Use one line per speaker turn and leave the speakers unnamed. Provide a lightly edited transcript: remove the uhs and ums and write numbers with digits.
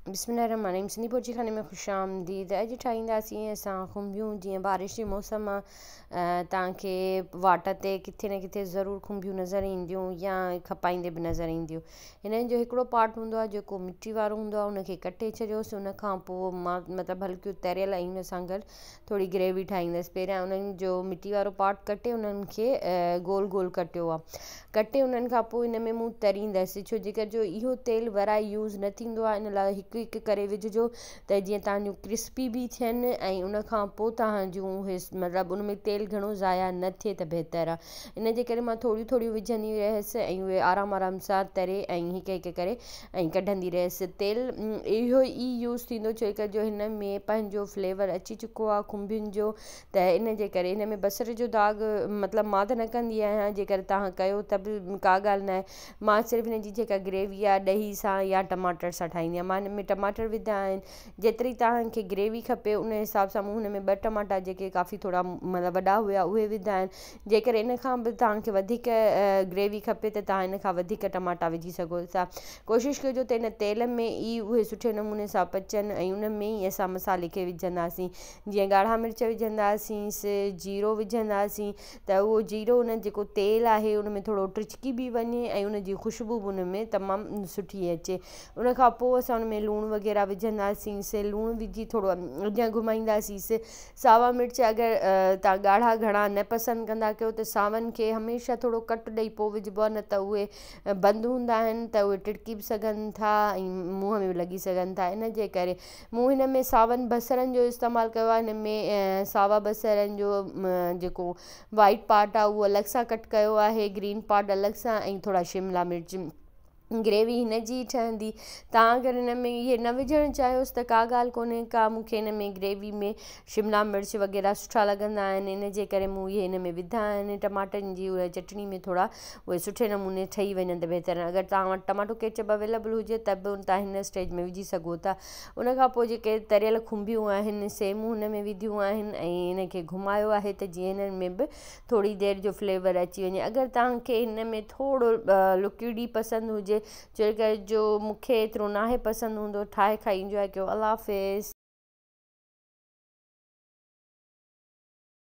بسم الله الرحمن الرحيم سنڌي بورچي خاني ۾ خوش آمديد. اڄ ٺاهينداسين اسان کنڀيون. جيئن بارش جي موسم آ، توهان کي واٽ تي ڪٿي نه ڪٿي ضرور کنڀيون نظر اينديون يا کپائيندي به نظر اينديون. هنن جو هڪڙو پارٽ هوندو آ جيڪو مٽي وارو هوندو آ، ان کي ڪٽي ڇڏيوس. ان کان پوء مان مطلب هلڪيون تريل ۽ ان سان گڏ ٿوري گريوي ٺاهيندس. پهريان انهن جو مٽي وارو پارٽ ڪٽي انهن کي گول گول ڪٽيو آ. ڪٽي انهن کان پوء ان ۾ مون تريندس، ڇو جي ڪري جو اهو تيل ورائي يوز نه ٿيندو آ. ان لاء هڪ هڪ ڪري وجهجو ته جيئن توهان جون ڪرسپي به ٿين ۽ ان کان پوء توهان جون اهي مطلب ان ۾ تيل گهڻو ضايع نه ٿئي ته بهتر آ. ان جي ڪري مان ٿوريون ٿوريون وجهندي رهيس ۽ اهي آرام آرام سان تري ۽ هڪ هڪ ڪري ۽ ڪڍندي رهيس. تيل اهو ئي يوز ٿيندو ڇو ڪري جو هن ۾ پنهنجو فليور اچي چڪو آهي کنڀين جو، ته ان جي ڪري هن ۾ بصر جو داغ مطلب مان ته نه ڪندي آهيان، جيڪر توهان ڪيو ته به ڪا ڳالهه نه آهي. مان صرف هن جي جيڪا گريوي آهي ڏهي سان يا ٽماٽر سان ٺاهيندي آهيان. مان هن ۾ ٽماٽر وڌا آهن. جيتري توهان کي گريوي کپي ان حساب سان مون هن ۾ ٻه ٽماٽا جيڪي ڪافي ٿورا مطلب وڏا هيا اهي وڌا آهن. جيڪر ان کان به توهان کي وڌيڪ گريوي کپي ته توهان ان کان وڌيڪ ٽماٽا وجهي سگهو ٿا. ڪوشش ڪجو ته ان تيل ۾ ئي اهي سٺي نموني سان پچن ۽ ان ۾ ئي اسان مصالحي کي وجهنداسين. جيئن ڳاڙها مرچ وجهنداسين، جيرو وجهنداسين ته اهو جيرو ان جيڪو تيل آهي ان ۾ ٿورو ٽچڪي به وڃي ۽ ان جي خوشبو به ان ۾ تمام سٺي اچي. ان کان پوء اسان ان ۾ لوڻ وغيره وجهنداسين. لوڻ وجهي ٿورو اڳيان گهمائينداسين. ساوا مرچ اگر توهان ڳاڙها گهڻا نه پسند ڪندا ڪيو ته ساون کي هميشه ٿورو ڪٽ ڏئي پوء وجهبو آهي، نه ته اهي بند هوندا آهن ته اهي ٽڙڪي به سگهن ٿا ۽ منهن ۾ به لڳي سگهن ٿا. ان جي ڪري مون هن ۾ ساون بصرن جو استعمال ڪيو آهي. هن ۾ ساوا بصرن جو جيڪو وائيٽ پارٽ آهي اهو الڳ سان ڪٽ ڪيو آهي، گرين پارٽ الڳ سان ۽ ٿورا شملا مرچ. گريوي هن جي ئي ٺهندي. توهان اگر هن ۾ اهي نه وجهڻ چاهيوس ته ڪا ڳالهه ڪونهي ڪا. مون کي هن ۾ گريوي ۾ شملا مرچ وغيره سٺا لڳندا آهن، ان جي ڪري مون اهي هن ۾ وڌا آهن. ٽماٽن جي اها چٽڻي ۾ ٿورا اهي سٺي نموني ٺهي وڃن ته بهتر آهن. اگر توهان وٽ ٽماٽو ڪيچپ اويليبل هجي ته به توهان هن اسٽيج ۾ وجهي سگهو ٿا. ان کان پوء جيڪي تريل کنڀيون آهن سي مون هن ۾ وڌيون آهن ۽ هن کي گهمايو آهي ته جيئن هنن ۾ به ٿوري دير جو فليور اچي وڃي. اگر توهان کي هن ۾ ٿورو لڪوئڊ ئي پسند هجي، ڇو ڪري جو مون کي ايترو ناهي پسند هوندو. ٺاهي کائي انجواء ڪيو. الله حافظ.